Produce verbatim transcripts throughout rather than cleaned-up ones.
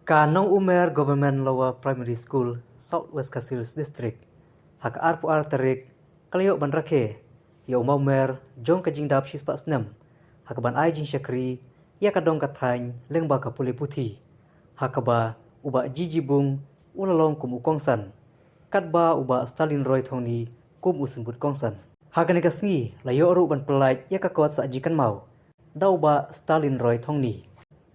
Ka Nongumer Government Lower Primary School, South West Khasi Hills District, ha ka arphew ar tarik, ka la ïoh ban rakhe ïa u mawmer jong ka jingdap shispah snem ha kaban ai jingshakri ïa ka dong ka thaiñ lyngba ka pule puthi, ha kaba u Bah G G Bung u la long kum u kongsan, katba u Bah Stalin Roy Thongni kum u symbud kongsan. Ha kane ka sngi la ïoh ruh ban pyllait ïa ka kot sah jingkynmaw da u Bah Stalin Roy Thongni.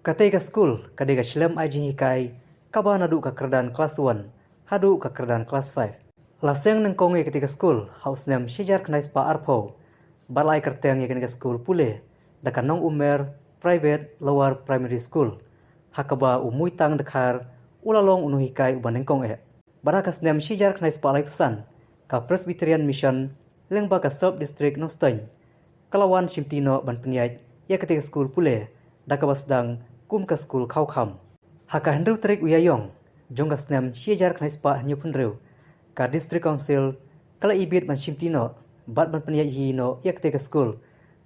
Katei ka skul ka dei ka shlem ai jinghikai kaba naduh ka kyrdan klas one haduh ka kyrdan klas five. La seng nyngkong ïa katei ka skul ha u snem shi hajar khyndai spah arphew bad la ai kyrteng ïa kane ka skul pule da ka Nongumer Private Lower Primary School, ha kaba u Muitang Dkhar u la long u nonghikai uba nyngkong eh. Bad ha ka snem shi hajar khyndai spah laiphew san, ka Presbyterian Mission lyngba ka Sub District Nongstoiñ ka la wan shimti noh ban pynïaid ïa katei ka skul pule da kaba sdang kum ka skul khawkham. Ha ka hynriew tarik u Ïaïong jong ka snem shi hajar khyndai spah hynñiew phew hynriew, ka District Council ka la ibit ban shimti noh bad ban pynïaid hi noh ïa katei ka skul,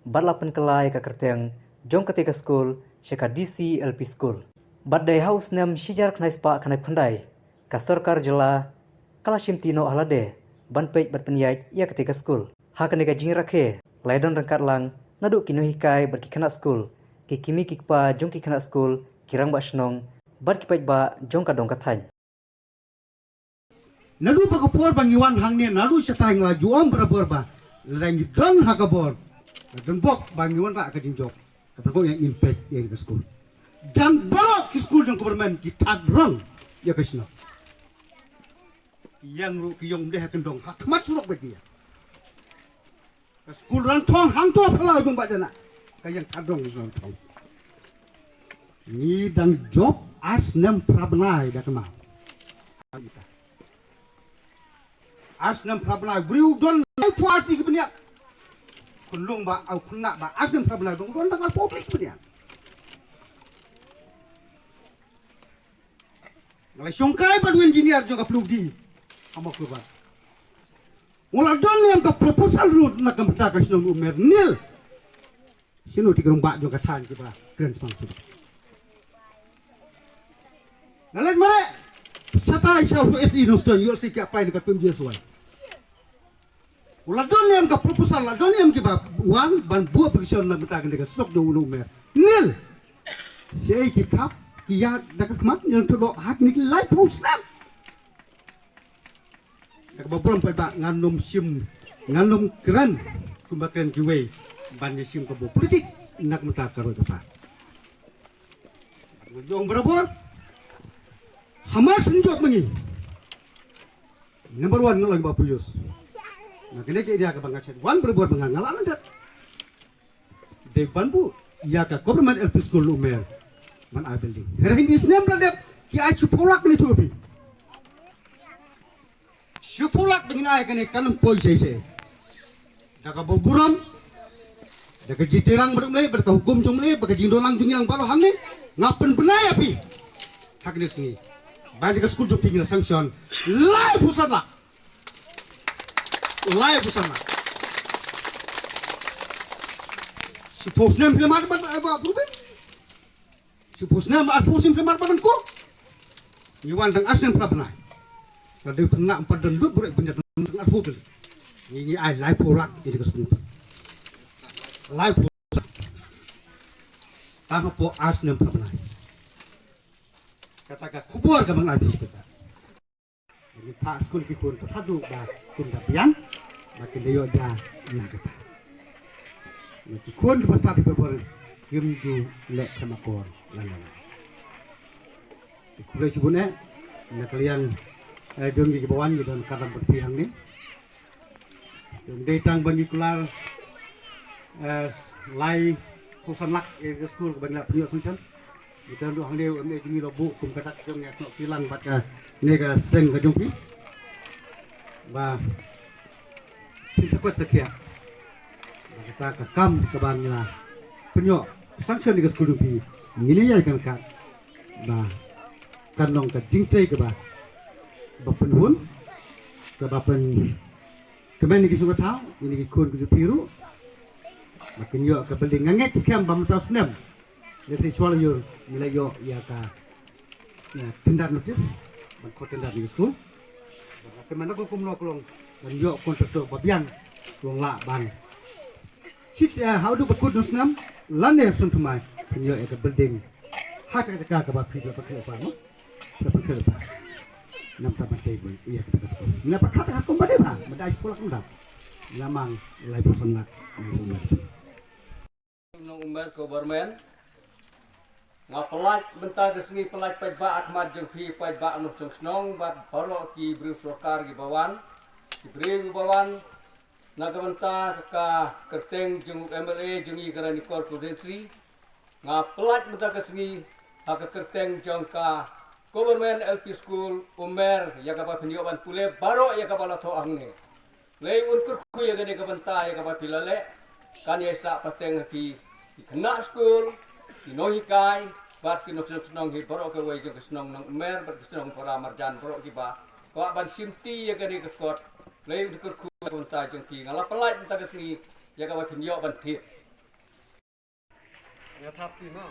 bad la pynkylla ïa ka kyrteng jong katei ka skul sha ka D C L P School. Bad dei ha u snem shi hajar khyndai spah khyndai phew khyndai, ka sorkar jylla ka la shimti noh ha lade ban peit bad pynïaid ïa katei ka skul. Ha kane ka jingrakhe la ïadon ryngkat lang naduh ki nonghikai bad ki khynnah skul, ki kmie ki kpa jong ki khynnah skul, ki rangbah shnong bad ki paidbah jong ka dong ka thaiñ. Naduh ba ka por ba ngi wan hangne, naduh shatai nga la ju ong barabor ba lada ngi don ha ka bor, la don bok ba ngi wanrah ka jingjop, ka pynkoh ïa ngin peit ïa ka skul. Jan baroh ki skul jong government ki thad rong ïa ka shnong. Ki ïeng ruh ki ïeng ym dei ha kyndong, ha khmat surok bad ki ïeng. Ka skul Ranthong hangto phyllaw jong Bah Jana, ka ïeng thad rong ka skul Ranthong. Ngi dang jop ar snem phra bnai da kynmaw. Ar snem phra bnai, briew don laiphew ar tylli ki bniat. Khunlung ba, au khynnah ba, ar snem phra bnai dong don dang arphew tylli ki bniat. Nga la shongkai bad u engineer jong ka P W D ha Mawkyrwat. Nga la don ne em ka proposal ruh na ka bynta ka shnong Umer, nil. Shano ki rangbah jong ka thaiñ kiba kren shaphang shuh? Nga leit mareh shatai sha u S E Nongstoiñ, u S E ki apply na ka P M G S Y. U la don ne em ka proposal, la don ne em kiba wan ban buh application na ka bynta kane ka shnong jong u Umer, nil. Shaei ki khap ki ïaid da ka khmat, ïa ngi to doh ha kine ki laiphew snem. Da kaba burom paidbah, ngan ym shim, ngan ym kren kumba kren kiwei ban ïashim ka bor politik na ka bynta ka roi ka par. Nga ong barabor, hamar shen jop ma ngi. Number one nga long ba puyus. Na kane ka area kaba nga shet wan barabor ba nga, nga la lyndet. Dei ban buh ïa ka government L P school Umer ban ai building. Hynrei hynñiew snem la dep ki ai shiphew lak, ne to phi. Shiphew lak ba ngin ai kane kan ym poi shisha. Da kaba burom, da ka jingtyrang ba dang leh, bad ka hukum jong leh, bad ka jingdon lang jong ngi lang baroh hangne, nga pynbna ïa phi. Ha kane ka sngi ba ïa ka skul jong phi ngi la sanction laiphew san lak. Laiphew san lak. Shiphew snem phi la mad bad, eh, ba, Ruben. Shiphew snem, arphew snem phi la mad bad ko. Ngi wan tang ar snem phra bnai. Lada u khynnah ym pat don lut burom, pynïaid tang arphew tylli. Ngi, ngi ai laiphew lak ïa ka skul. Laiphew lak. Tang hapoh ar snem phra bnai. Kata ka khubor kaba nga ai phi kata. Ngi phah skul ki khun, to thaduh ba kin da biang ba kin da ïoh ja na kata. Ki khun kiba stad hi barabor kim ju leh khlem akor lano lano. Te khublei shibun eh na ka liang, eh, jong ngi kiba wan, ngi don ka dang bad phi hangne. Te ym dei tang ba ngi kular, eh, laiphew san lak ïa ka skul kaba ngi la pynïoh sanction. Ngi don ruh hangne u M L A jong ngi la buh kum ka dak jong ngi, ïa ka kilang bad kane ka seng ka jong phi. Ba phin sa kot sa khiah ba kata ka kam kaba ngi la pynïoh sanction ïa ka skul jong phi, ngin ïa ïaid ryngkat ba kan long ka jingtrei kaba, ba pynhun, kaba pynkmen ïa ki sngewthuh ïa ki khun ki jong phi ruh. Ba kin ïoh ka building, nga ngeit skhem ba mynta u snem, lehse shuwa la ïoh, ngi la ïoh ïa ka Tender notice ban khot tender ïa ka skul. Te mynta kumno ka long ban ïoh contractor ba biang, ka long lah ban shit ha u duk ba kut nusnam lane sun thymmai, pynïoh ïa ka building ha ka jaka kaba phi la pynkhih lypa, no? La pynkhih lypa. Namar ban tei ba ïa ka skul. Nga pyrkhat ha kum ba dei ba mynta skul kumta. Nga mang laiphew san lak. Nong Umer Kobermen. Nga pynlait mynta ka sngi, pynlait paidbah ha khmat jong phi, paidbah nongshong shnong bad baroh ki briew sorkar kiba wan, ki briew kiba wan na ka bynta ka kyrteng jong u M L A jong ngi ka Ranikor Constituency. Nga pynlait mynta ka sngi ha ka kyrteng jong ka Kobermen L P School Umer, ïa kaba phin ïoh ban pule baroh ïa kaba la thoh hangne. Lei un kyrkhu ïa kane ka bynta ïa kaba phi la leh. Kan ïai sah pateng ha ki, ki khynnah skul, ki nonghikai bad ki nongshong shnong hi baroh kawei jong ka shnong Nong Umer bad ka shnong Para Marjan, baroh kiba kwah ban shimti ïa kane ka kot. Lei un kyrkhu ïa ka bynta jong phi. Nga la pynlait mynta ka sngi ïa kaba phin ïoh ban thied. Nga thap ti no.